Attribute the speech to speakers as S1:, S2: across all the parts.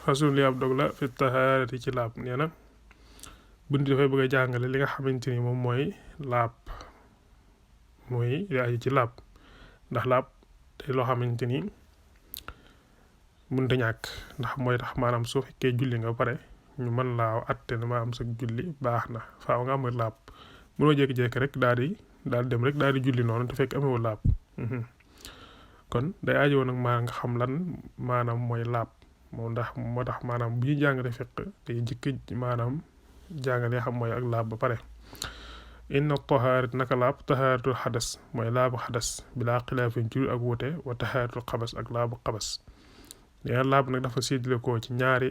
S1: fasul li ab dog la fi tahaarati ci laab nee na bunt dafay bëgg a jàngale li nga xamante ni moom mooy laab mooy li aju ci laab ndax laab te loo xamante ni mënta ñàkk ndax mooy tax maanaam soo fekkee julli nga pare ñu mën laa atte ne maanaam sa julli baax na faaw nga am laab mënoo jékki-jékki rek daal dem rek daal di julli noonu te fekk amewu laab kon day aajoo nag maanaam nga xam lan maanaam mooy laab moo tax maanaam bu ñu jàngale fiq te jëkk maanaam jàngale xam mooy ak laab ba pare inna tahaarat naka laab tahaaratul xadas mooy laabu xadas bilaa xilaafin ci ak wuute wa tahaaratul xabas ak laabu xabas nee laab nag dafa séddale ko ci ñaari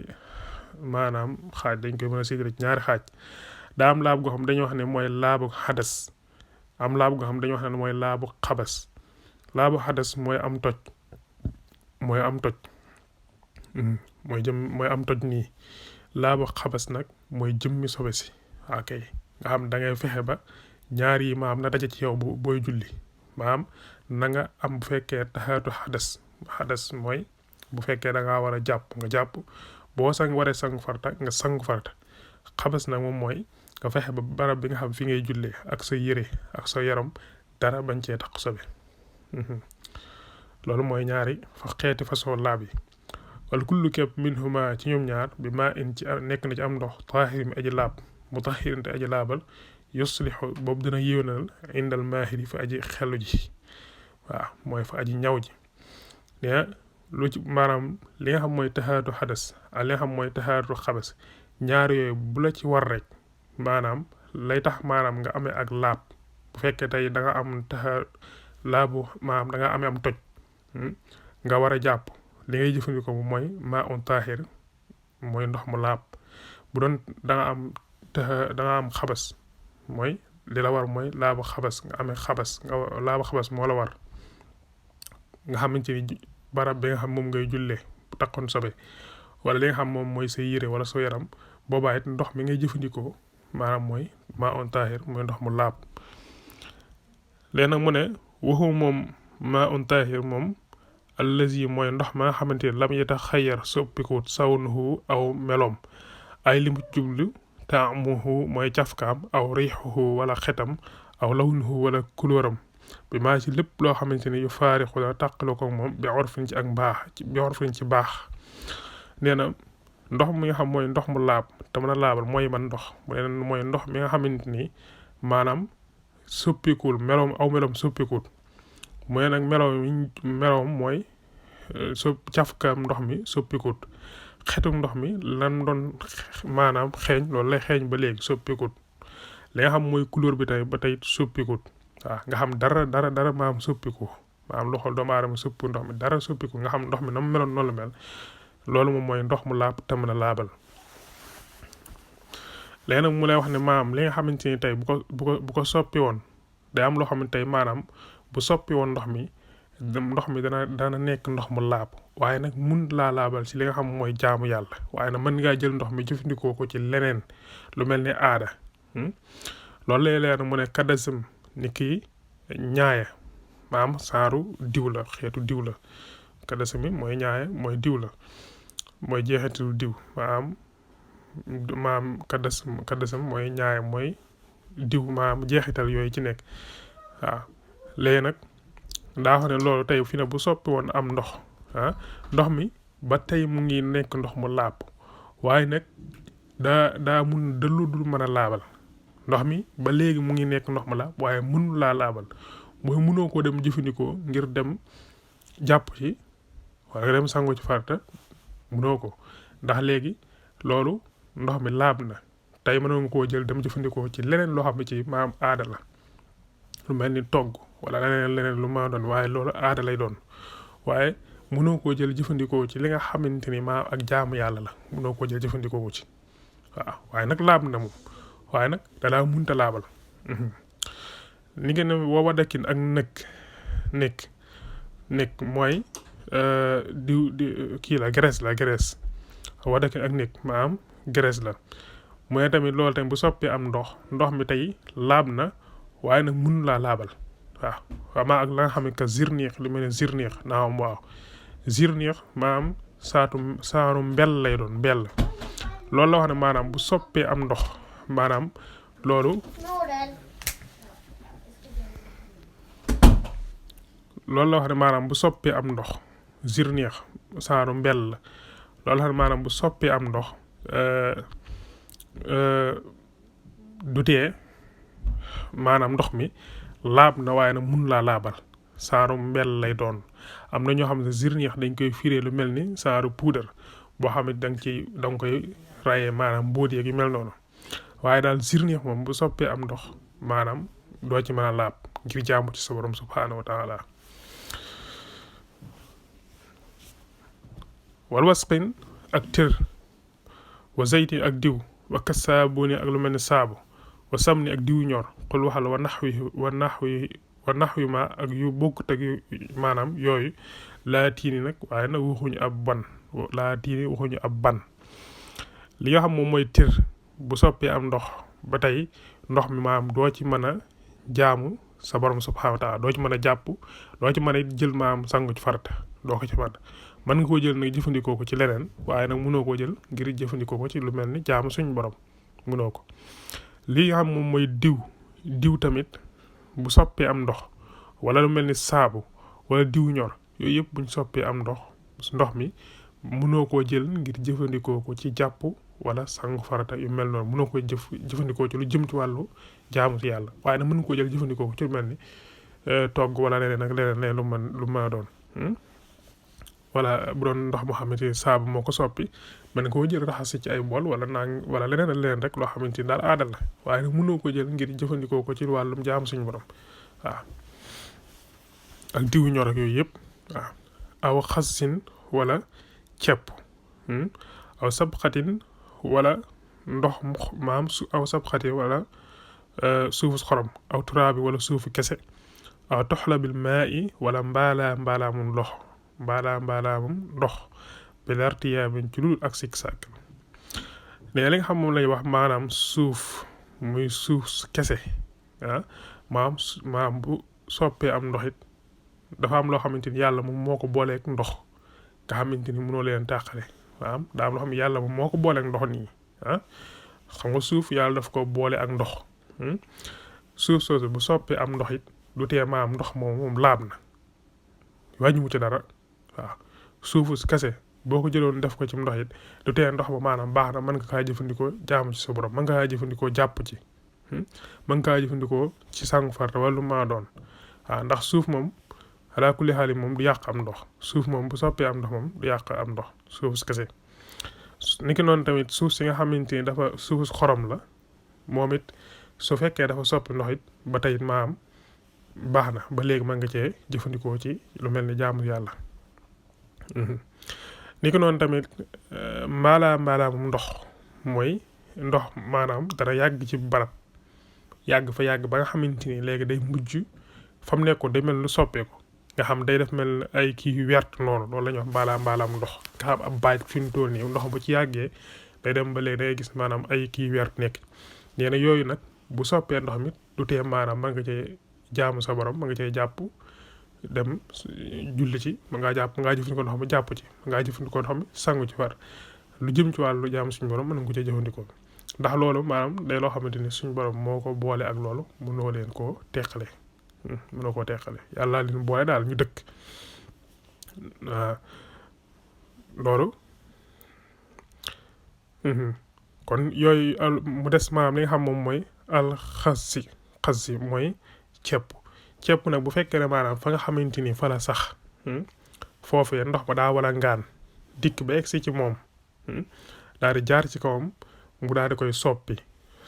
S1: maanaam xaaj dañ koy mën a séddale ci ñaari xaaj daa am laab goo xam dañoo wax ne mooy laabu xadas am laab goo xam dañoo wax ne mooy laabu xabas laabu xadas mooy am toj mooy am toj mooy am toj nii laabu xabas nag mooy jëmmi sobe si ok nga xam da ngay fexe ba ñaar yi maam na daje ci yow booy julli maam na nga am bu fekkee taxaatu xadas mooy bu fekkee da ngaa war a jàpp nga jàpp boo waree sangu farta nga sangu farta xabas nag moom mooy nga fexe ba barab bi nga xam fi ngay jullee ak sa yére ak sa yaram dara bañ cee tax sobe loolu mooy ñaari xeeti façon laab yi wala kullu képp minhuma ci ñoom ñaar bi maa in ci nekk na ci am ndox taahir mi aji laab mutahirin te aji laabal yuslixu boobu dina yéwénal indal maahiri fa aji xelu ji waaw mooy fa aji ñaw ji ne lu ci maanaam li nga xam mooy tahaatu xadas ak li nga xam mooy tahaatu xabas ñaar yooyu bu la ci war rek maanaam lay tax maanaam nga amee ak laab bu fekkee tey da nga am laabu maanaam da nga amee am toj nga war a jàpp li ngay jëfandikoo bu mooy maa un taahir mooy ndox mu laab bu doon da nga am xabas mooy li la war mooy laabu xabas nga amee xabas laabu xabas moo la war nga xamante ni barab bi nga xam moom ngay jullee bu takkoon sobe wala li nga xam moom mooy sa yére wala sa yaram boobaa it ndox mi ngay jëfandikoo maanaam mooy maa un taahir mooy ndox mu laab léegi nag mu ne waxu moom maa un taahir moom allazi mooy ndox ma nga xamante ni lam yeta xayar soppikuut sawnuhu aw meloom ay limu jublu taamuhu mooy cafkaam aw riixuhu wala xetam aw lawnuhu wala kulóoram bi maa ci lépp loo xamante ni yu faarixu la tàqaloo ko moom bi orfin ci ak mbaax bi orfin ci baax nee na ndox mi nga xam mooy ndox mu laab te mën a laabal mooy man ndox mooy ndox mi nga xamante ni maanaam soppikuul meloom soppikuut mooy nag meloom mooy cafkaam ndox mi soppikuut xetuk ndox mi lan doon maanaam xeeñ loolu lay xeeñ ba léegi soppikuut li nga xam mooy couleur bi tey ba tey soppikuut waaw nga xam dara maanaam soppiku maanaam loxol doomu aadama soppi ndox mi dara soppiku nga xam ndox mi na mu meloon noonu la mel loolu moom mooy ndox mu laab te mën a laabal léegi nag mu lay wax ne maanaam li nga xamante ni tey bu ko soppi woon day am loo xam ne tey maanaam bu soppi woon ndox mi dana nekk ndox mu laab waaye nag mun laa laabal ci li nga xam mooy jaamu yàlla waaye nag mën ngaa jël ndox mi jëfandikoo ko ci leneen lu mel ni aada loolu lay leer mu ne kadasam ni kii ñaaya maam saaru diw la xeetu diw la kadasam mi mooy ñaaya mooy diw la mooy jeexitalu diw maam kadasam mooy ñaaya mooy diw maam jeexital yooyu ci nekk waaw léegi nag daa xam ne loolu tey fi ne bu soppi woon am ndox ndox mi ba tey mu ngi nekk ndox mu laab waaye nag daa mun dëllu dul mën a laabal ndox mi ba léegi mu ngi nekk ndox mu laab waaye mënul laa laabal mooy mënoo ko dem jëfandikoo ngir dem jàpp ci wala nga dem sangu ci farata mënoo ko ndax léegi loolu ndox mi laab na tey mënoo nga koo jël dem jëfandikoo ci leneen loo xam ne ci maam aada la lu mel ni togg wala leneen lu ma doon waaye loolu aada lay doon waaye mënoo koo jël jëfandikoo ci li nga xamante ni maa ak jaamu yàlla la mënoo koo jël jëfandikoo ko ci waaw waaye nag laab na moom waaye nag dalaa munta laabal ni ngeen ne woowa dakkin ak nekk mooy kii la graisse woowa dakkin ak nekk maanaam graisse la mooy tamit loolu tamit bu soppee am ndox mi tey laab na waaye nag mënu laa laabal waaw maa ak la nga xam ne que zirniix lu mel ne zirniix naam waaw zirniix maam saaru mbell lay doon mbell loolu la wax ne maanaam bu soppee am ndox maanaam loolu la wax ne maanaam bu soppee am ndox zirniix saaru mbell loolu la wax ne maanaam bu soppee am ndox du tee maanaam ndox mi laab na waaye nag mun laa laabal saaru mbell lay doon am na ñoo xam ne zirniix dañ koy firee lu mel ni saaru puudar boo xam ne da nga koy rayee maanaam mbóot yeeg yu mel noonu waaye daal zirniix moom bu soppee am ndox maanaam doo ci mën a laab ngir jaamu ci sa borom subhaanahu wa taala wal wasqin ak tër wa zaytin ak diw wa kasaabuuni ak lu mel ni saabu wa samni ak diw ñor xul waxal wa naxwi ma ak yu bokkut ak yu maanaam yooyu laa tiini nag waaye nag waxuñu ab ban waxuñu ab ban li nga xam moom mooy tër bu soppee am ndox ba tey ndox mi maam doo ci mën a jaamu sa borom subhaanahu wa taala doo ci mën a jàpp doo ci mën a jël maam sangu ci farata doo ko ci mën nga koo jël nag jëfandikoo ko ci leneen waaye nag mënoo koo jël ngir jëfandikoo ko ci lu mel ni jaamu suñu borom mënoo ko li nga xam moom mooy diw tamit bu soppee am ndox wala lu mel ni saabu wala diw ñor yooyu yëpp buñ soppee am ndox mi mënoo koo jël ngir jëfandikoo ko ci jàpp wala sangu farata yu mel noonu mënoo ko jëfandikoo ci lu jëm ci wàllu jaamu si yàlla waaye nag mën nga koo jël jëfandikoo ko ci lu mel ni togg wala leneen ak leneen lu mën a doon wala bu doon ndox moo xamante ni saabu moo ko soppi mën nga koo jël raxas ci ay bool wala leneen ak leneen rek loo xamante ni daal aada la waaye nag mënoo ko jël ngir jëfandikoo ko ci wàllum jaamu suñu borom waaw ak diwu ñor ak yooyu yëpp waaw aw xasin wala cepp aw sabxatin wala ndox maam aw sabxatin wala suufu xorom aw turaabi wala suufu kese aw toxla bil maa i wala mbaalaamum ndox bi lartiyaamin ci dul ak sik sàkk ne li nga xam moom lay wax maanaam suuf muy suuf kese maam bu soppee am ndox it dafa am loo xamante ni yàlla moom moo ko booleeg ndox nga xamante ni mënoo leen tàqale daa am loo xam ne yàlla moom moo ko booleeg ndox nii xam nga suuf yàlla daf ko boole ak ndox suuf soosu bu soppee am ndox it du tee maam ndox moom laab na wàññiwu ci dara waaw suufu kese boo ko jëloon def ko ci ndox it du tee ndox ba maanaam baax na mën nga kaa jëfandikoo jaamu ci sa borom mën nga kaa jëfandikoo jàpp ci mën nga kaa jëfandikoo ci sangu farata wala lu maa doon waaw ndax suuf moom alaa kulli xaal moom du yàq am ndox suuf moom bu soppee am ndox moom du yàq am ndox suuf kese niki noonu tamit suuf si nga xamante ni dafa suuf xorom la moom it su fekkee dafa soppi ndox it ba tey maam baax na ba léegi mën nga cee jëfandikoo ci lu mel ni jaamu yàlla niki noonu tamit mbaalaamum ndox mooy ndox maanaam dara yàgg ci barab yàgg ba nga xamante ni léegi day mujj fa mu nekkoon day mel lu soppeeku nga xam day def mel ay kii yu wert noonu loolu la ñuy wax mbaalaam ndox nga xam ab baaj fi mu toll nii ndox bu ci yàggee day dem ba léegi day gis maanaam ay kii wert nekk nee na yooyu nag bu soppee ndox mi du tee maanaam mën nga cee jaamu sa borom mën nga cee jàpp dem julli ci mën ngaa jëfandikoo ndox mi jàpp ci mën ngaa jëfandikoo ndox mi sangu ci far lu jëm ci wàllu jaamu suñu borom mën nga ko cee jëfandikoo ndax loolu maanaam day loo xamante ni suñu borom moo ko boole ak loolu mënoo leen koo teqale yàlla leen boole daal ñu dëkk loolu kon yooyu mu des maanaam li nga xam moom mooy xas mooy cepp nag bu fekkee ne maanaam fa nga xamante ni fa la sax foofee ndox ba daa wala ngaan dikk ba egsi ci moom daal di jaar ci kawam mu daal di koy soppi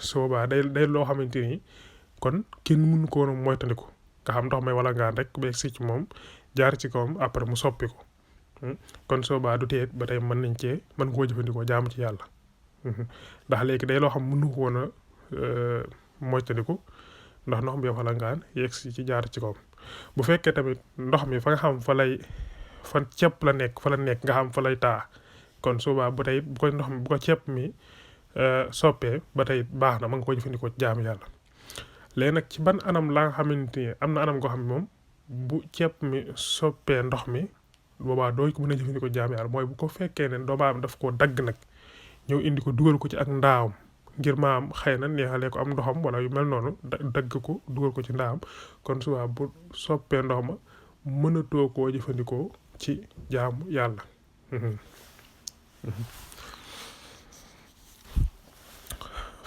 S1: soobaa day loo xamante ni kon kenn mënu ko woon moytandiku nga xam ndox may wala ngaan rek ba egsi ci moom jaar ci kawam après mu soppi ko kon soobaa du tee ba tey mën koo jëfandikoo jaamu ci yàlla ndax léegi day loo xam mënu ko woon a moytandiku ndax ndox mi wala ngaan yegg si ci jaar ci kawam bu fekkee tamit ndox mi fa nga xam fa ceeb la nekk nga xam fa lay taa kon soobaa ba tey bu ko ceeb mi soppee ba tey baax na mën nga koo jëfandikoo ci jaamu yàlla léegi nag ci ban anam la nga xamante ni am na anam goo xam ne moom bu ceeb mi soppee ndox mi boobaa doo ko mën a jëfandikoo jaam yàlla mooy bu ko fekkee ne doomu aadama daf koo dagg nag ñëw indi ko dugal ko ci ak ndaawam ngir maam xëy na neexalee ko am ndoxam wala yu mel noonu dagg ko dugal ko ci ndaawam kon subaa bu soppee ndox ma mënatoo koo jëfandikoo ci jaamu yàlla.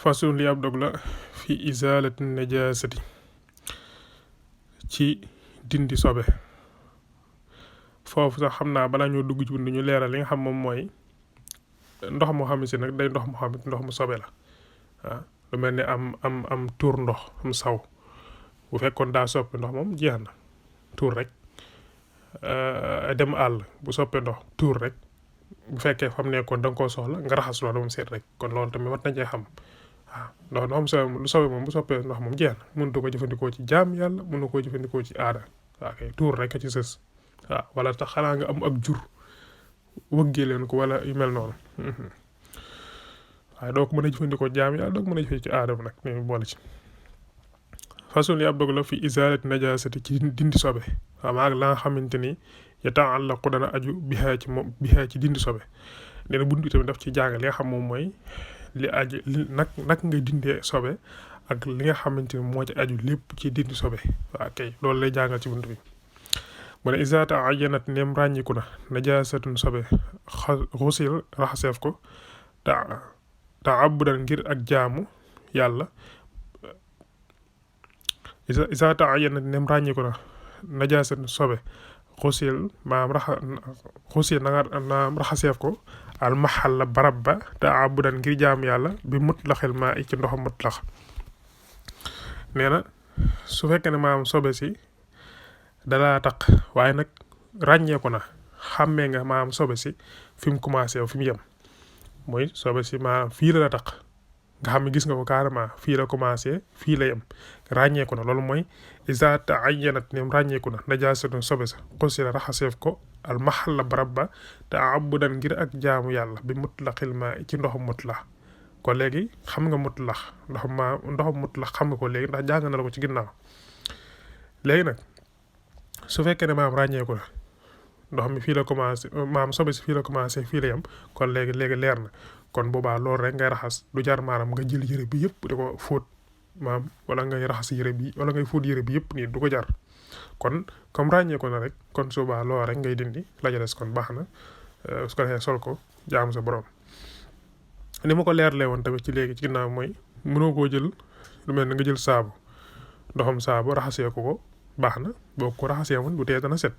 S1: façon li ab dog la fi izalati najasati ci dindi sobe foofu sax xam naa balaa ñoo dugg ci bunt ñu leeral li nga xam moom mooy ndox moo xam ne si nag day ndox moo xam ne ndox mu sobe la waaw lu mel ni am tuur ndox am saw bu fekkoon daa soppe ndox moom jeex na tuur rek dem àll bu soppee ndox tuur rek bu fekkee fam nekkoon da nga koo soxla nga raxas loolu moom seet rek kon loolu tamit wat nañ cee xam waaw ndox lu sobe moom bu soppee ndox moom jeex na mënatu ko jëfandikoo ci jaam yàlla mënu koo jëfandikoo ci aada waaw kay tuur rek a ci sës waaw wala tax xanaa nga am ak jur wëggee leen ko wala yu mel noonu waaye doo ko mën a jëfandikoo jaam yàlla doo ko mën a jëfandikoo ci aada bi nag ñu boole ci façon li ab dog la fi izalati najasati ci dindi sobe waaw maa la nga xamante ni yataallaqu dana aju bihaa ci moom bihaa ci dindi sobe nee na bunt bi tamit daf ci jàng li nga xam moom mooy li aju nag ngay dindee sobe ak li nga xamante ni moo ci aju lépp ci dindi sobe waaw kay loolu lay jàngal ci bunt bi mu ne iza ta'ayyanat neem ràññiku na najasatun sobe xusil raxaseef ko ta'abbudan ngir ak jaamu yàlla iza ta'ayyanat neem ràññiku na najasatun sobe xusil xusil naam raxaseef ko al mahalla barab ba ta'abbudan ngir jaamu yàlla bi mutlaqil maa ci ndox mutlaq nee na su fekkee ne maam sobe si dalaa taq waaye nag ràññeeku na xàmmee nga maam sobe si fi mu commencé fi mu yem mooy sobe si maam fii la taq nga xam ne gis nga ko carrément fii la commencé fii la yem ràññeeku na loolu mooy iza ta'ayyanat nem ràññeeku na najaasatun sobe sa xusi la raxaseef ko al mahalla barab ba ta'abbudan ngir ak jaamu yàlla bi mutlaqil maa ci ndoxum mutlaq kon léegi xam nga mutlaq ndoxum mutlaq xam nga ko léegi ndax jàng na la ko ci ginnaaw léegi nag su fekkee ne maam ràññeeku na ndox mi fii la commencé maam sobe si fii la commencé fii la yem kon léegi leer na kon boobaa loolu rek ngay raxas du jar maanaam nga jël yëre bi yëpp di ko fóot maam wala ngay raxas yëre bi wala ngay fóot yëre bi yëpp nii du ko jar kon comme ràññeeku na rek kon subaa loolu rek ngay dindi la ca des kon baax na su ko defee sol ko jaamu sa borom. ni ma ko leerlee woon tamit ci léegi ci ginnaaw mooy mënoo koo jël lu mel ne nga jël saabu ndoxam saabu raxasee ko baax na boo ko raxasee woon du tee dana set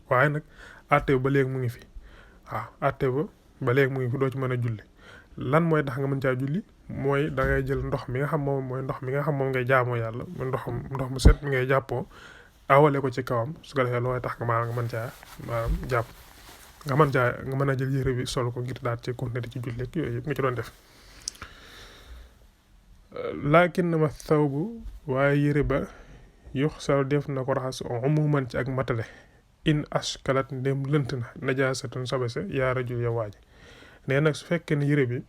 S1: waaye nag àtte ba léegi mu ngi fi waaw àtte ba léegi mu ngi fi doo ci mën a julli lan mooy tax nga mën caa julli mooy da ngay jël ndox mi nga xam moom mooy ndox mi nga xam moom ngay jaamoo yàlla mu ndox mu set mi ngay jàppoo awale ko ci kawam su ko defee looy tax nga maanaam nga mën caa maanaam jàpp nga mën a jël yére bi sol ko ngir daal ci continuer ci julli ak yooyu yëpp nga ci doon def laakin na ma thawbu waaye yére ba yux sal def na ko raxas umuman ci ak matale in ashkalat ndem lënt na najaasatun sobe sa yaa rajul ya waaji nee nag su fekkee ne yére bi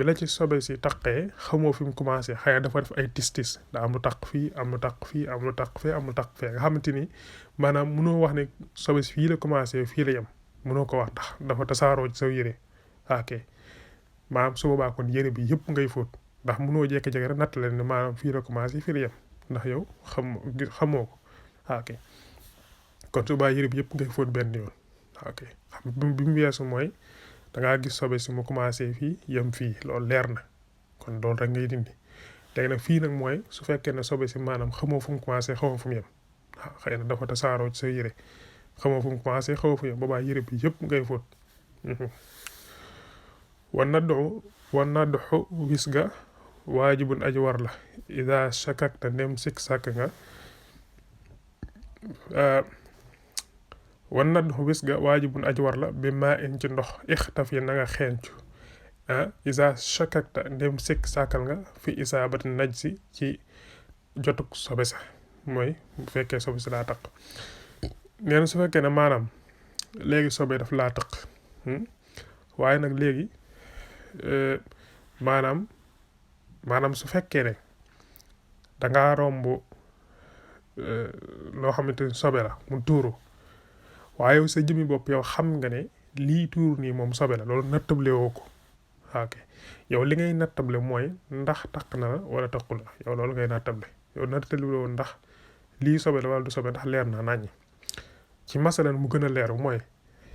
S1: la ci sobe si taqee xamoo fi mu commencé xëy na dafa def ay tis da am lu taq fii am lu taq fii am lu taq fee am lu taq fee nga xamante ni maanaam mënoo wax ne sobe si fii la commencé fii la yem mënoo ko wax ndax dafa tasaaroo ci sa yére ok maanaam su boobaa kon yére bi yëpp ngay fóot ndax mënoo jékki-jékki rek natt leen ne maanaam fii la commencé fii la yem ndax yow xamoo ko ok kon su boobaa yére bi yëpp ngay fóot benn yoon ok xam bi mu weesu mooy dangaa gis sobe si mu commencé fii yem fii loolu leer na kon loolu rek ngay dindi léegi nag fii nag mooy su fekkee ne sobe si maanaam xamoo fu mu commencé xamoo fu mu yem waaw xëy na dafa tasaaroo ci sa yére xamoo fu mu commencé xamoo fu mu yem boobaa yére bi yëpp ngay fóot wan naddu wis ga waajibun aji war la ida shakakta ndem sik sàkk nga wan naddu wis ga waajibun aji war la bi maa in ci ndox ixtaf yi na nga xeencu isa shakakta ndem sik sàkkal nga fi isaabati naj si ci jotuk sobe sa mooy bu fekkee sobe si laa taq nee na su fekkee ne maanaam léegi sobe daf laa taq waaye nag léegi maanaam su fekkee ne dangaa romb loo xamante ni sobe la mu tuuru waaye yow sa jëmi bopp yow xam nga ne lii tuur nii moom sobe la loolu nattable woo ko ok yow li ngay nattable mooy ndax taq na la wala taqu la yow loolu ngay nattable yow nattable woo ndax lii sobe la wala du sobe ndax leer na naññi ci masalan mu gën a leer mooy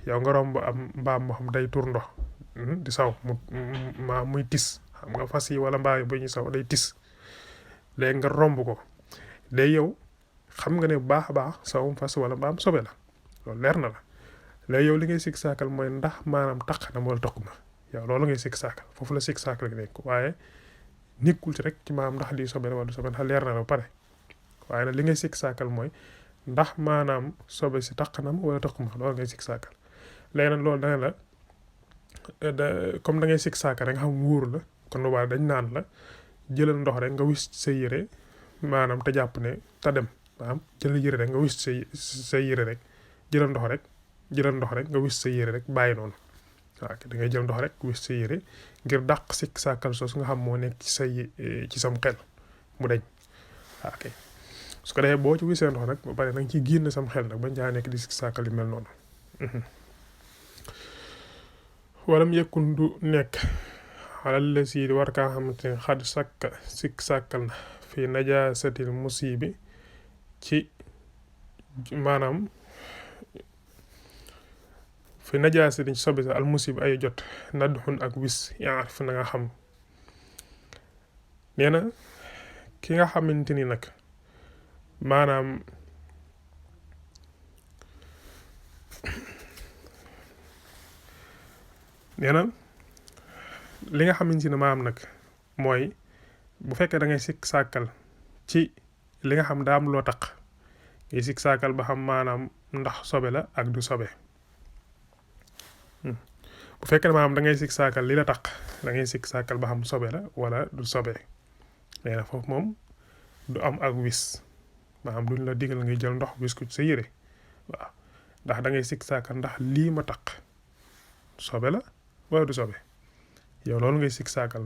S1: yow nga romb am mbaam moo xam day tuur ndox di saw muy tis xam nga fas yi wala mbaam yi bu ñuy saw day tis léegi nga romb ko day yow xam nga ne bu baax a baax sawum fas wala mbaam sobe la loolu leer na la léegi yow li ngay sikk saakal mooy ndax maanaam taq na wala taqu na yow loolu ngay sikk saakal foofu la sikk saakal gi nekk waaye nekkul ci rek ci maanaam ndax lii sobe la wala du sobe ndax leer na la ba pare waaye nag li ngay sikk saakal mooy ndax maanaam sobe si taq na ma wala taqu ma loolu ngay sikk saakal léegi nag loolu dana la comme da ngay sikk saakal rek nga xam wóor la kon boobaa dañ naan la jëlal ndox rek nga wis sa yére maanaam te jàpp ne te dem maanaam jëlal yére rek nga wis sa yére rek jëlal ndox rek nga wis sa yére rek bàyyi noonu waaw da ngay jël ndox rek wis sa yére ngir dàq sikk saakal sos nga xam moo nekk ci sam xel mu deñ waaw kay su ko defee boo ci wisee ndox nag ba pare nag ci génn sam xel nag bañ caa nekk di sikk saakal yu mel noonu walam yekkun du nekk xalal la si war kaa xamante ne xad sàkka sikk sàkkal na fi najaasatil musibi ci maanaam fi najaasati sobe sa al musib ay jot nadxun ak wis yaarif na nga xam nee na ki nga xamante ni nag maanaam nee na li nga xamante ni maam nag mooy bu fekkee da ngay sikk sàkkal ci li nga xam daa am loo taq ngay sikk sàkkal ba xam maanaam ndax sobe la ak du sobe bu fekkee maanaam da ngay sikk sàkkal li la taq da ngay sikk sàkkal ba xam sobe la wala du sobe nee na foofu moom du am ak wis maanaam duñ la digal ngay jël ndox wis ko ci sa yére waaw ndax da ngay sikk sàkkal ndax lii ma taq sobe la wala du sobe yow loolu ngay sikk sàkkal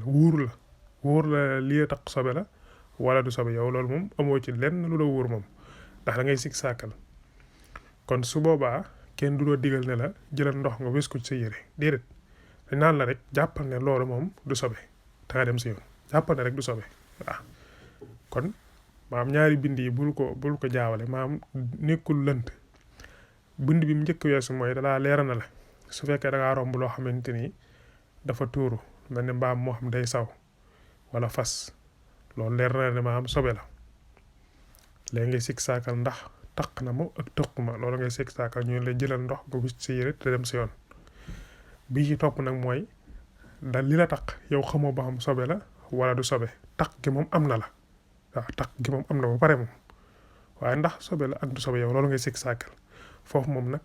S1: wóor la lii taq sobe la wala du sobe yow loolu moom amoo ci lenn lu la wóor moom ndax da ngay sikk sàkkal kon su boobaa kenn du la digal ne la jëlal ndox nga wis ko ci sa yére déedéet dañ naan la rek jàppal ne loolu moom du sobe te nga dem si yoon jàppal ne rek du sobe waaw kon maam ñaari bind yi bul ko jaawale maam nekkul lënt bind bi mu njëkk weesu mooy dalaa leera na la su fekkee da ngaa romb loo xamante ni dafa tuuru mel ne mbaam moo xam day saw wala fas loolu leer na ne maam sobe la léegi ngay sikk saakal ndax taq na ma ak tëq ma loolu ngay sikk saakal ñu la jëlal ndox nga wis sa yére te dem si yoon bi ci topp nag mooy da li la taq yow xamoo ba xam sobe la wala du sobe taq gi moom am na la waaw taq gi moom am na ba pare moom waaye ndax sobe la ak du sobe yow loolu ngay sikk saakal foofu moom nag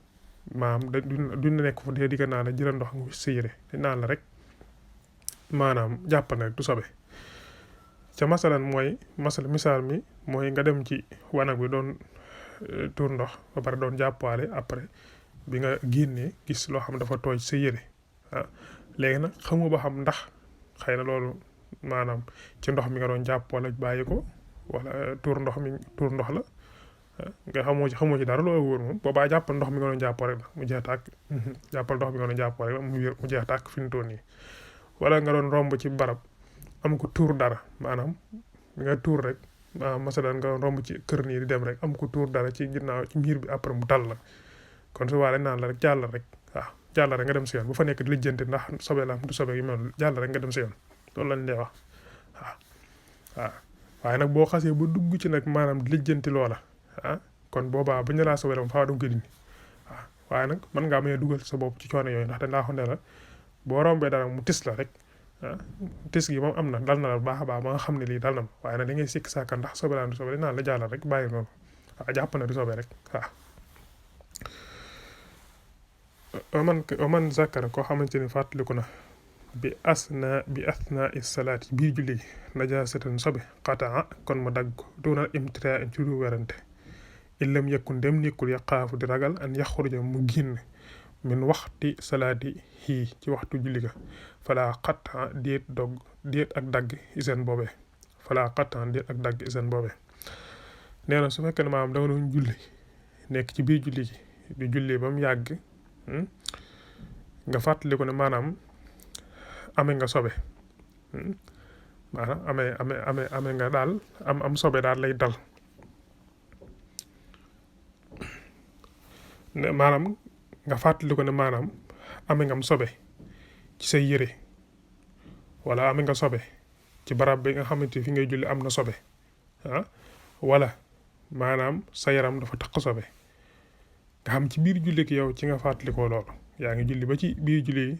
S1: maam da duñ nekk foofu di digga naa la jëlal ndox nga wis sa yére dañ naan la rek maanaam jàppal na rek du sobe ca masalan mooy misaal mi mooy nga dem ci wanag bi doon tuur ndox ba pare doon jàppaale après bi nga génnee gis loo xam dafa tooy sa yére ah léegi nag xamoo ba xam ndax xëy na loolu maanaam ci ndox mi nga doon jàpp wala bàyyi ko wala tuur ndox la nga xamoo ci dara loolu wóor moom boobaa jàppal ndox mi nga doon jàppoo rek la mu jeex tàkk jàppal ndox mi nga doon jàppoo rek la mu jeex tàkk fi mu toll nii wala nga doon romb ci barab am ko tuur dara maanaam nga tuur rek masalan nga romb ci kër nii di dem rek am ko tuur dara ci ginnaaw ci miir bi après mu dal la kon su waale naan la rek jàll rek nga dem si yoon bu fa nekk di lijjanti ndax sobe la am du sobe yu mel jàll rek nga dem si yoon loolu lañ lay wax waaw waaye nag boo xasee ba dugg ci nag maanaam di lijjanti loola kon boobaa bu ñu laa sobe la moom faa dugg ko dindi waaye nag mën ngaa may dugal sa bopp ci coono yooyu ndax dañ laa xam ne la boo rombee dara mu tis la rek tis gi moom am na dal na la baax a baax ma nga xam ne lii dal na ma waaye nag da ngay sikk saaka ndax sobe laa du sobe naan la jàllal rek bàyyi noonu jàpp na du sobe rek man zakara koo xamante ni fàttaliku na bi asna salaati biir julli najaasatan sobe qataa kon mu dagg doonal imtiraa ci lu werante illam yakun dem nekkul yaqaafu di ragal an yaxruja mu génn min waxti salaati hii ci waxtu julli ga falaa qataa déet ak dagg iseen boobee nee na su fekkee ne maanaam da nga doon julli nekk ci biir julli gi di julli ba mu yàgg nga fàttaliku ne maanaam amee nga sobe maanaam amee nga daal am sobe daal lay dal ne maanaam nga fàttaliku ne maanaam amee nga am sobe ci say yére wala amee nga sobe ci barab bi nga xamante fi ngay julli am na sobe wala maanaam sa yaram dafa taq sobe nga xam ci biir julli ki yow ci nga fàttalikoo loolu yaa ngi julli ba ci biir julli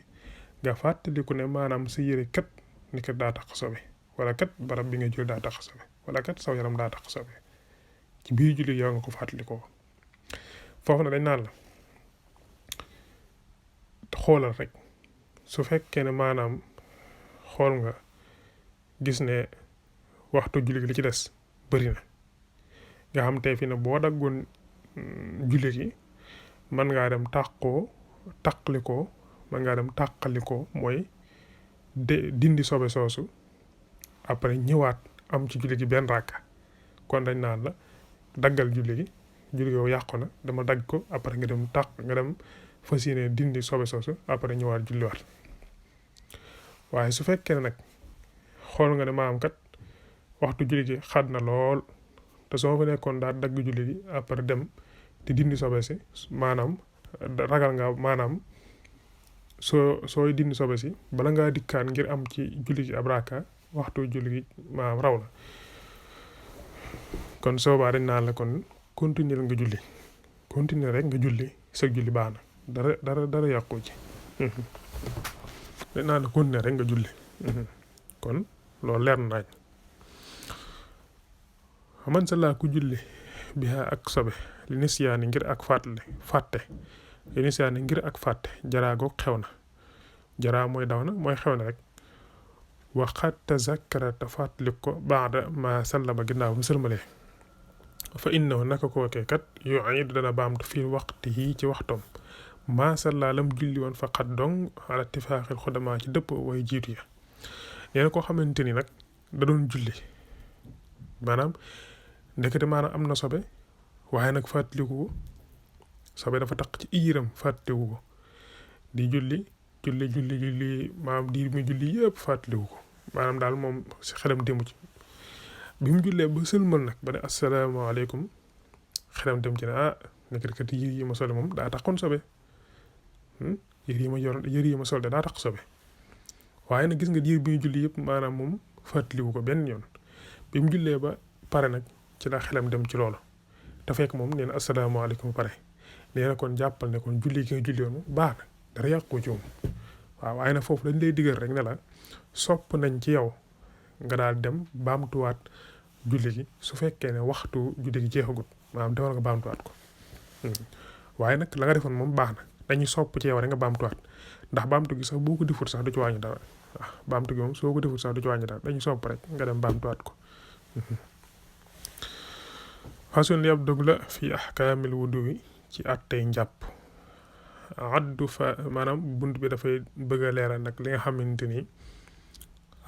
S1: nga fàttaliku ne maanaam sa yére kat ni kat daa taq sobe wala kat barab bi nga julli daa taq sobe wala kat saw yaram daa taq sobe ci biir julli yow nga ko fàttalikoo foofu na dañ naan la xoolal rek su fekkee ne maanaam xool nga gis ne waxtu julli li ci des bëri na nga xam tey fi ne boo daggoon julli gi mën ngaa dem taqalikoo mën ngaa dem tàqalikoo mooy dindi sobe soosu après ñëwaat am ci julli gi benn ràkka kon dañ naan la daggal julli gi yow yàqu na dama dagg ko après nga dem fas yéene dindi sobe soosu après ñëwaat julliwaat waaye su fekkee ne nag xool nga ne maam kat waxtu julli gi xad na lool te soo fa nekkoon daal dagg julli gi après dem di dindi sobe si maanaam ragal nga maanaam sooy dindi sobe si bala ngaa dikkaan ngir am ci julli gi ab raaka waxtu julli gi maanaam raw la kon soobaa dañ naan la kon continuer nga julli continuer rek nga julli sag julli baax na dara yàqu ci dañ naan la continuer rek nga julli kon loolu leer na naaj xaman sa laa ku julli bi ak sobe li nisyaani ngir ak fàtte li nisyaani ngir ak fàtte jaraa goog xew na jaraa mooy daw na mooy xew na rek waxat tazakkara te fàttalik ko baada ma sallama ginnaaw bu sëlmalee fa innahu naka kookee kat yu'iidu dana baamtu fii waqtihi ci waxtoom ma salla lam julli woon faqat dong ala ittifaaxil xudamaa ci dëpp way jiitu ya neena koo xamante ni nag da doon julli maanaam ndekete maanaam am na sobe waaye nag fàttaliku ko sobe dafa taq ci iiram fàttaliku ko di julli maanaam diir mi julli yëpp fàttaliku ko maanaam daal moom si xelam dému ci bi mu jullee ba sëlmal nag ba ne asalaamaaleykum xelam dem ci ne ndekete kat yër yi ma sol moom daa taqoon sobe yër yi ma sol de daa taq sobe waaye nag gis nga diir bi ñu julli yëpp maanaam moom fàttaliku ko benn yoon bi mu jullee ba pare nag ci la xelam dem ci loolu te fekk moom nee na asalaamaaleykum pare nee na kon jàppal ne kon julli gi nga julli woon moom baax na dara yàqu ci moom waaw waaye nag foofu dañ lay digal rek ne la sopp nañ ci yow nga daal dem baamtuwaat julli gi su fekkee ne waxtu julli gi jeexagut maanaam demal nga baamtuwaat ko waaye nag la nga defoon moom baax na dañuy sopp ci yow rek nga baamtuwaat ndax baamtu gi sax boo ko defut sax du ci wàññi dara waaw baamtu gi moom soo ko defut sax du ci wàññi dara dañuy sopp rek nga dem baamtuwaat ko façon li ab dog la fii ahkaamil wudu wi ci attey njàpp addu fa maanaam bunt bi dafay bëgg a leeral nag li nga xamante ni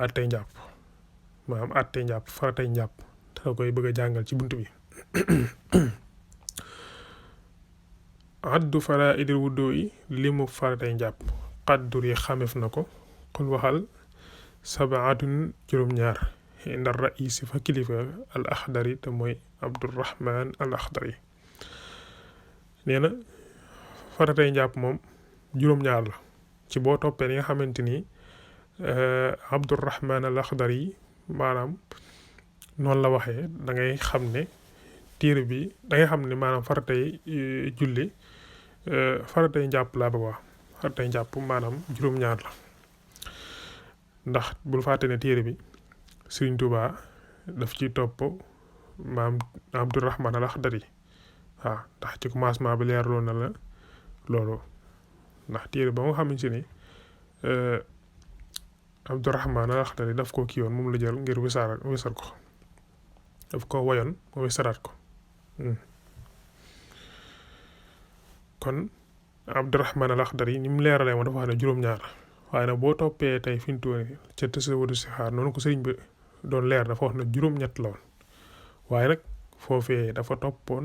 S1: attey njàpp maanaam attey njàpp faratey njàpp te la koy bëgg a jàngal ci bunt bi addu faraa'idil wudu yi li mu faratey njàpp qaddur yi xamef na ko xul waxal sabaatun juróom-ñaar ndar raisi fa kilifa al axdari te mooy abdurrahman al axdari nee na faratay njàpp moom juróom-ñaar la ci boo toppee li nga xamante ni abdurrahman al axdari maanaam noonu la waxee da ngay xam ne téere bi da ngay xam ne maanaam faratay julli faratay njàpp laa bëgg wax faratay njàpp maanaam juróom-ñaar la ndax bul fàtte ne téere bi Sëriñ Tuubaa daf ci topp maam Abdurrahman al Axdari waaw ndax ci commencement bi leerloon na la loolu ndax téere ba nga xamante ni Abdurrahman al Axdari daf ko kii woon moom la jël ngir wisar ko daf ko woyoon mu wisaraat ko kon Abdurrahman al Axdari ni mu leeralee moom dafa wax ne juróom-ñaar waaye nag boo toppee tey fi mu toll nii ca tasawudu sixaar noonu ko sëriñ bi doon leer dafa wax ne juróom-ñett la woon waaye nag foofee dafa toppoon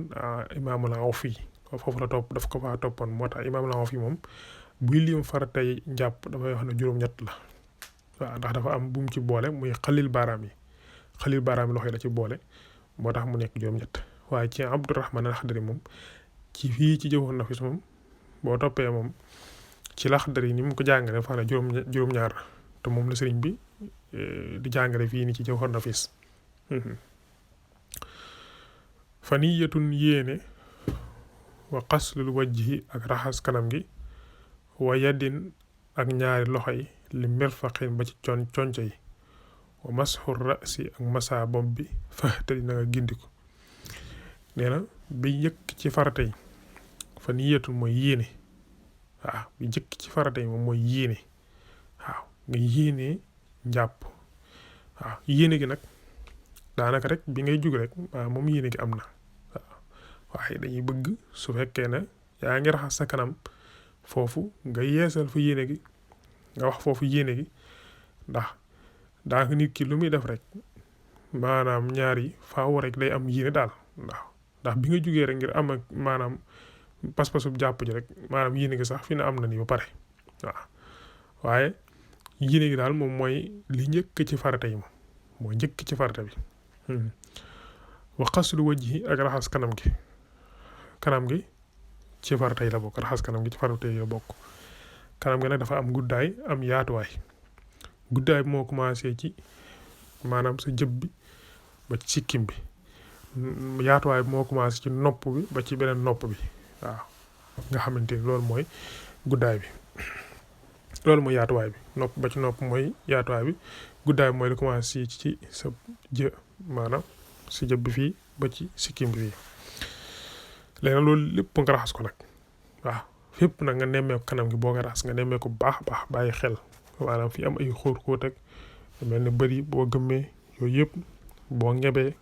S1: imaamul Awfi foofu la topp daf ko faa toppoon moo tax imaam la fi moom buy lim faratay njàpp dafay wax ne juróom-ñett la waaw ndax dafa am bu mu ci boole muy xalil baaraam yi loxo yi la ci boole moo tax mu nekk juróom-ñett waaye ci Abdurahmaan al-Axdari moom ci fii ci Jawharun Nafiis moom boo toppee moom ci Laxdari ni mu ko jàngale dafa ne juróom-ñaar te moom la sëriñ bi di jàngale fii ni ci Jawharun Nafiis fa niyatun yéene wa qaslul wajhi ak raxas kanam gi wa yadin ak ñaari loxo yi li mirfaqin ba ci conco yi wa masxur rasi ak masa bopp bi faxtali na nga gindiku nee na bi njëkk ci farata yi fa niyatun mooy yéene waaw bi njëkk ci farata yi moom mooy yéene waaw nga yéene njàpp waaw yéene gi nag daanaka rek bi ngay jug rek moom yéene gi am na waaw waaye dañuy bëgg su fekkee ne yaa ngi raxas sa kanam foofu nga yeesal fa yéene gi nga wax foofu yéene gi ndax daanaka nit ki lu muy def rek maanaam ñaar yi faaw rek day am yéene daal ndax bi nga jugee rek ngir am ak maanaam pas-pasu jàpp ji rek maanaam yéene gi sax fi na am na ni ba pare waaw waaye yéene gi daal moom mooy li njëkk ci farata yi moom mooy njëkk ci farata bi wa xaslu wajhi ak raxas kanam gi ci farata yi la bokk raxas kanam gi ci farata yi la bokk kanam gi nag dafa am guddaay am yaatuwaay guddaay bi moo commencé ci maanaam sa jëb bi ba ci sikkim bi yaatuwaay bi moo commencé ci nopp bi ba ci beneen nopp bi waaw nga xamante ni loolu mooy guddaay bi loolu mooy yaatuwaay bi nopp ba ci nopp mooy yaatuwaay bi guddaay bi mooy lu commencé ci sa maanaam si jëb bi fii ba ci sikkim bi fii léegi nag loolu lépp nga raxas ko nag waaw fépp nag nga nemmee ko kanam gi boo nga raxas nga nemmee ko baax bàyyi xel maanaam fi am ay xóot ak mel ni bëri boo gëmmee yooyu yëpp boo ngebee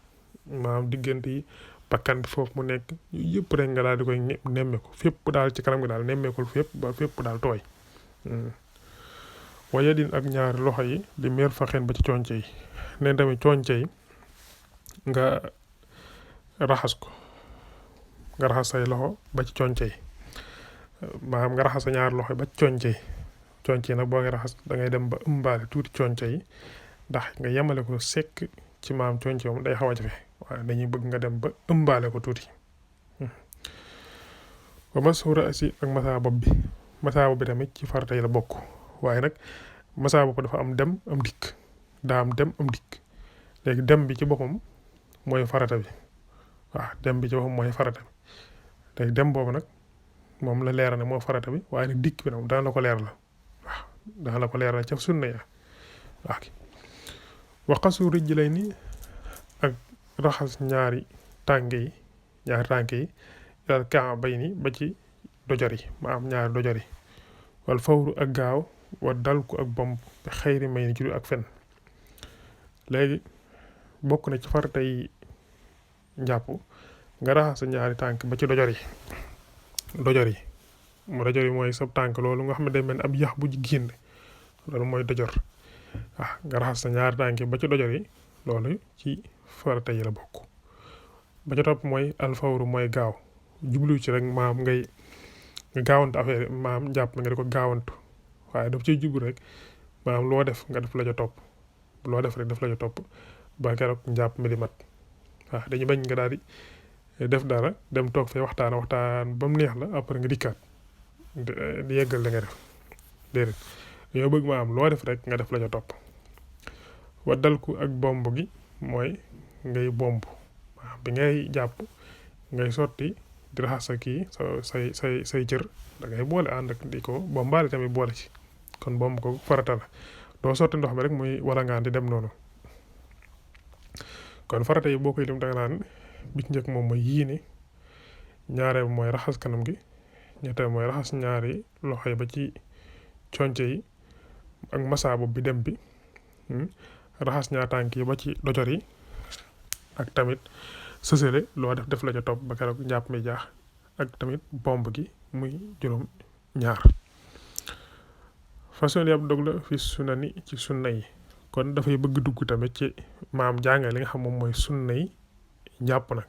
S1: maanaam diggante yi bakkan bi foofu mu nekk yooyu yëpp rek nga daal di koy nemmee ko fépp daal ci kanam gi daal nemmeekul fépp daal tooy waaye din ak ñaari loxo yi di meer faxeen ba ci conce yi neen tamit conce yi nga raxas ko nga raxas say loxo ba ci conce yi maanaam nga raxas sa ñaari loxo ba ci conce yi nag boo ngay raxas da ngay dem ba ëmbaale tuuti conce yi ndax nga yemale ko sekk ci maam conce moom day xaw a jafe waaye dañuy bëgg nga dem ba ëmbaale ko tuuti ba masxu rasi ak masa bopp bi tamit ci farata yi la bokk waaye nag masa bopp dafa am dem am dikk daa am dem am dikk léegi dem bi ci boppam mooy farata bi waaw dem bi ci boppam mooy farata bi léegi dem boobu nag moom la leeral ne moo farata bi waaye nag dikk bi nag dana la ko leeral waaw dana la ko leeral ca sunna ya waaw waqasu rijlayni ak raxas ñaari tànk yi ilal ka'bayni ba ci dojor yi ma am ñaari dojor yi wal fawru ak gaaw wa dalku ak bomb xëyri may ni ci du ak fen léegi bokk na ci farata yi njàpp nga raxas sa ñaari tànk ba ci dojor yi mooy sab tànk loolu nga xam ne day mel ni ab yax bu génn loolu mooy dojor nga raxas sa ñaari tànk ba ci dojor yi loolu ci farata yi la bokk ba ca topp mooy alfawru mooy gaaw jublu ci rek maam nga gaawantu affaire maam njàpp nga di ko gaawantu waaye daf ciy jublu rek maam loo def nga def la ca topp loo def rek def la ca topp ba keroog njàpp mi di mat waaw dañu bañ nga daal di def dara dem toog fee waxtaan ba mu neex la après nga dikkaat di yeggal la nga def déedéet dañoo bëgg ma am loo def rek nga def la ca topp waddalku ak bomb gi mooy ngay bomb waaw bi ngay jàpp ngay sotti di raxas sa kii say cër da ngay boole ànd ak di ko bombaale tamit boole ci kon bomb ko farata la doo sotti ndox mi rek muy wala ngaan di dem noonu kon farata yi boo koy lim danga naan bi ci njëkk moom mooy yéene ñaareel mooy raxas kanam gi ñetteel mooy raxas ñaari loxo yi ba ci conce yi ak masa bopp bi dem bi raxas ñaar tànk yi ba ci dojor yi ak tamit sësale loo def la ca topp ba keroog njàpp mi jaax ak tamit bomb gi muy juróom ñaar façon yàpp dog la fi sunani ci sunna yi kon dafay bëgg dugg tamit ci maam jàngale li nga xam moom mooy sunna yi njàpp nag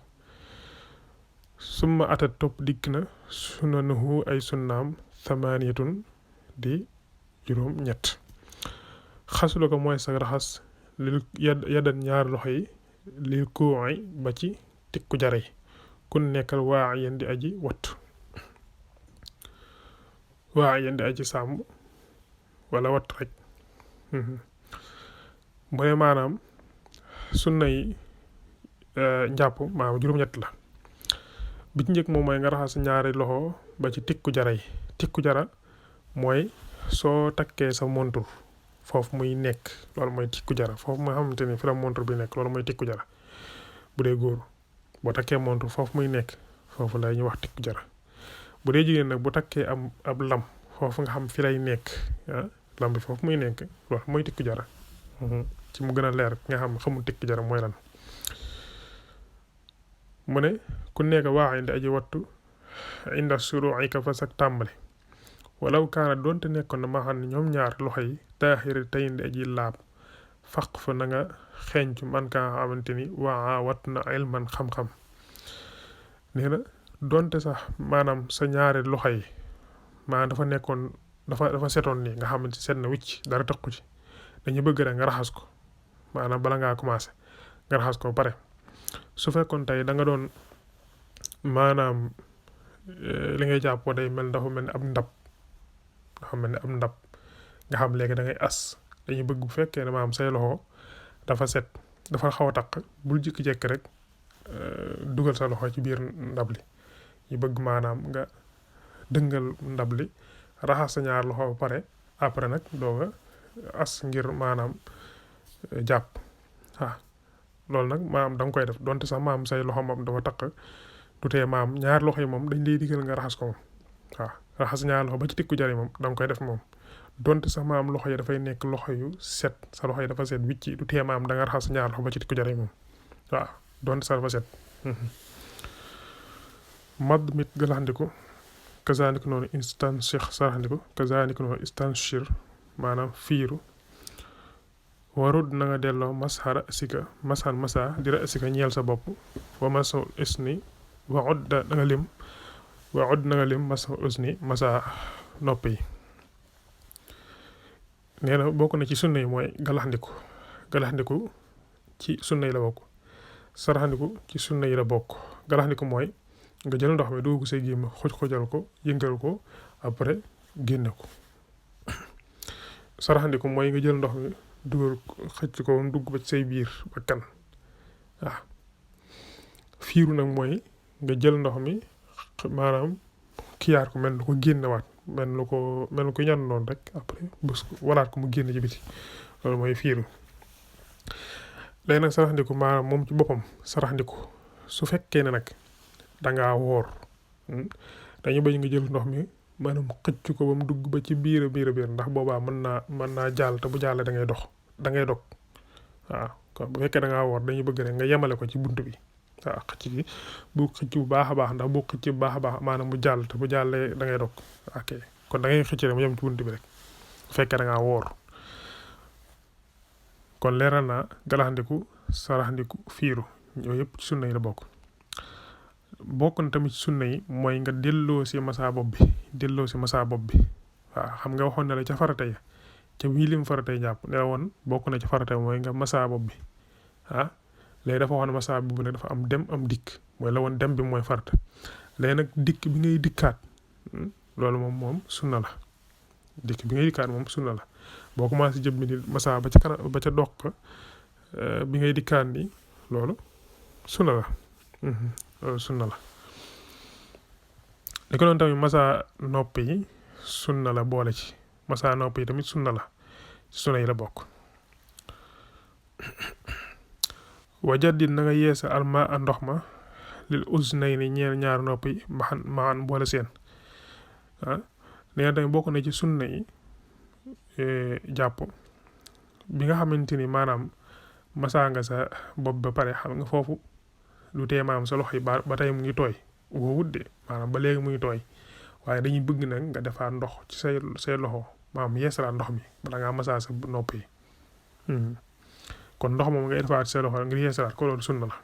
S1: summa atat topp dikk na sunanuhu ay sunnaam thamaniyatun di juróom ñett xasula ko mooy sa raxas lil yaddan ñaari loxo yi lil kuu'i ba ci tikku jare yi kun nekkal waa yen di aji wattu waa yen di aji sàmm wala wattu rek mu ne maanaam sunna yi njàpp maanaam juróom-ñett la bi ci njëkk moom mooy nga raxas ñaari loxo ba ci tikku jara yi tikku jara mooy soo takkee sa montur foofu muy nekk loolu mooy tikku jara foofu nga xamante ni fi la montur bi nekk loolu mooy tikku jara bu dee góor boo takkee montur foofu muy nekk foofu lay ñu wax tikku jara bu dee jigéen nag bu takkee ab lam foofu nga xam fi lay nekk lam bi foofu muy nekk loolu mooy tikku jara ci mu gën a leer nga xam xamul tikku jara mooy lan mu ne ku nekk waa indi aji wattu inda suru'ika fa sak tàmbali walaw kaana doonte nekkoon na ma xam ne ñoom ñaar loxo yi taaxiri tey indi aji laab faq fa na nga xeeñcu man kaa xamante ni waa wat na ilman xam-xam nee na doonte sax maanaam sa ñaari loxo yi maanaam dafa nekkoon dafa setoon nii nga xamante set na wicc dara tëqu ci dañu bëgg rek nga raxas ko maanaam bala ngaa commencé nga raxas ko pare su fekkoon tey da nga doon maanaam li ngay jàppoo day dafa mel ni ab ndab nga xam léegi da ngay as dañu bëgg bu fekkee ne maanaam say loxo dafa set dafa xaw a taq bul jikki-jekki rek dugal sa loxo ci biir ndab li ñu bëgg maanaam nga dëngal ndab li raxas sa ñaar loxo ba pare après nag dooga as ngir maanaam jàpp loolu nag maam da nga koy def donte sax maam say loxo moom dafa taq du tee maam ñaar loxo yi moom dañ lay digal nga raxas ko moom raxas ñaar loxo ba ci tikku jari moom da nga koy def moom donte sax maam loxo yi dafay nekk loxo yu set sa loxo yi dafa set wicci du tee maam da nga raxas ñaar loxo ba ci tikku jari moom donte sax dafa set mad mit galaxandiku kazaniku noonu istanshir saraxandiku kazaniku noonu istanshir maanaam fiiru warud na nga delloo mashara asika mashan masa dira asika ñeel sa bopp wa maso usni wa ud na nga lim maso usni masa nopp yi nee na bokk na ci sunna yi mooy galaxndiku ci sunna yi la bokk saraxandiku ci sunna yi la bokk galaxndiku mooy nga jël ndox mi dugg ko say gémma xoj-xojal ko yëngal ko après génne ko saraxandiku mooy nga jël ndox mi dugal xëcc ko dugg ba ci say biir bakkan fiiru nag mooy nga jël ndox mi maanaam kiyaar ko mel ni ko génnewaat mel ni ko ñan noonu rek après bës ko walaat ko mu génn ci biti loolu mooy fiiru léegi nag saraxandiku maanaam moom ci boppam saraxandiku su fekkee ne nag dangaa woor dañu bañ nga jël ndox mi maanaam xëcc ko ba mu dugg ba ci biir ndax boobaa mën naa jàll te bu jàllee da ngay dog kon bu fekkee da ngaa woor dañuy bëgg rek nga yemale ko ci bunt bi xëcc gi bu xëcc bu baax a baax ndax bu xëcc bu baax a baax maanaam mu jàll te bu jàllee da ngay dog ok kon da ngay xëcc rek mu yem ci bunt bi rek bu fekkee da ngaa woor kon leeral naa galaxandiku saraxandiku fiiru yooyu yëpp ci sunna yi la bokk na tamit ci sunna yi mooy nga delloo si masa bopp bi xam nga waxoon ne la ca farata ya ca wii lim faratay jàpp ne la woon bokk na ci farata mooy nga masa bopp bi léegi dafa waxoon masa bi bu ne dafa am dem am dikk mooy la woon dem bi mooy farata léegi nag dikk bi ngay dikkaat loolu moom sunna la dikk bi ngay dikkaat moom sunna la boo commencé jëm bi ni masa ba ca kanam ba ca doq bi ngay dikkaat ni loolu sunna la loolu sunna la li ko doon tamit masa nopp yi sunna la boole ci masa nopp yi tamit sunna la sunna yi la bokk wajaddit na nga yeesa alma a ndox ma lil uznayni ñeer ñaar nopp yi maxan boole seen nee na tamit bokk na ci sunna yi jàpp bi nga xamante ni maanaam masa nga sa bopp ba pare xam nga foofu lu tee maanaam sa loxo yi ba tey mu ngi tooy woowut de maanaam ba léegi mu ngi tooy waaye dañuy bëgg nag nga defaat ndox ci say loxo maanaam yeesalaat ndox mi bala ngaa masa sa nopp yi kon ndox moom ngay defaat ci say loxo ngir yeesalaat ko loolu sunna la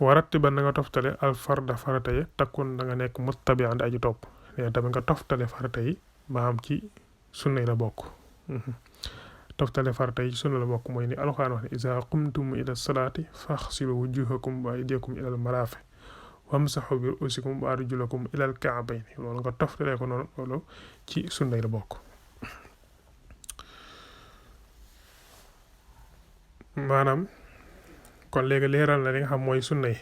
S1: warattiban na nga toftale al farda farata yi takkun da nga nekk muttabi'an aji topp nee tamit nga toftale farata yi maam ci sunna yi la bokk toftale farata yi ci sunna la bokk mooy ni alxuraan wax ne iza qumtum ila salaati faxsilu wujuhakum wa aydiyakum ila al marafiq wamsahu bi ru'usikum wa arjulakum ila al ka'bayni loolu nga toftale ko noonu loolu ci sunna yi la bokk maanaam kon léegi leeral na li nga xam mooy sunna yi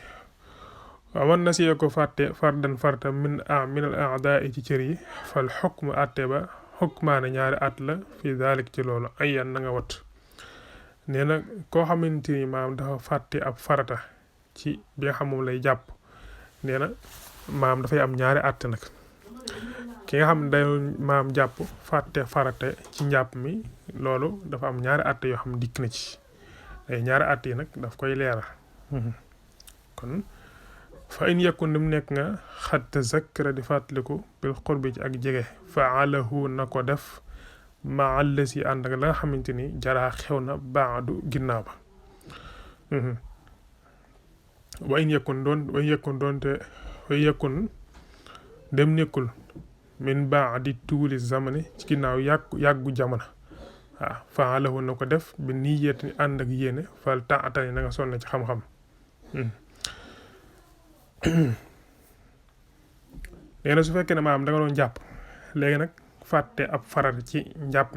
S1: waman nasiya ko fàtte fardan farta min al a'daa ci cër yi fal xukmu atte ba xukmaane ñaari at la fi dalik ci loolu ayyan na nga wat nee na koo xamante ni maam dafa fàtte ab farata ci bi nga xam moom lay jàpp nee na maam dafay am ñaari at nag ki nga xam ne day maam jàpp fàtte farata ci njàpp mi loolu dafa am ñaari at yoo xam dikk na ci ay ñaari at yi nag daf koy leeral kon fa in yakun dim nekk nga xat tazakkara di fàttaliku bil qurbi ci ak jege faalahu na ko def ma allasi ànd ak la nga xamante ni jaraa xew na baadu ginnaaw ba wa in yakun dem nekkul min baadi tuuli zamani ci ginnaaw yàggu jamono waaw faalahu na ko def bi niyyat ni ànd ak yéene fal taatani na nga sonne ci xam-xam léegi nag su fekkee ne maam da nga doon jàpp léegi nag fàtte ab farat ci njàpp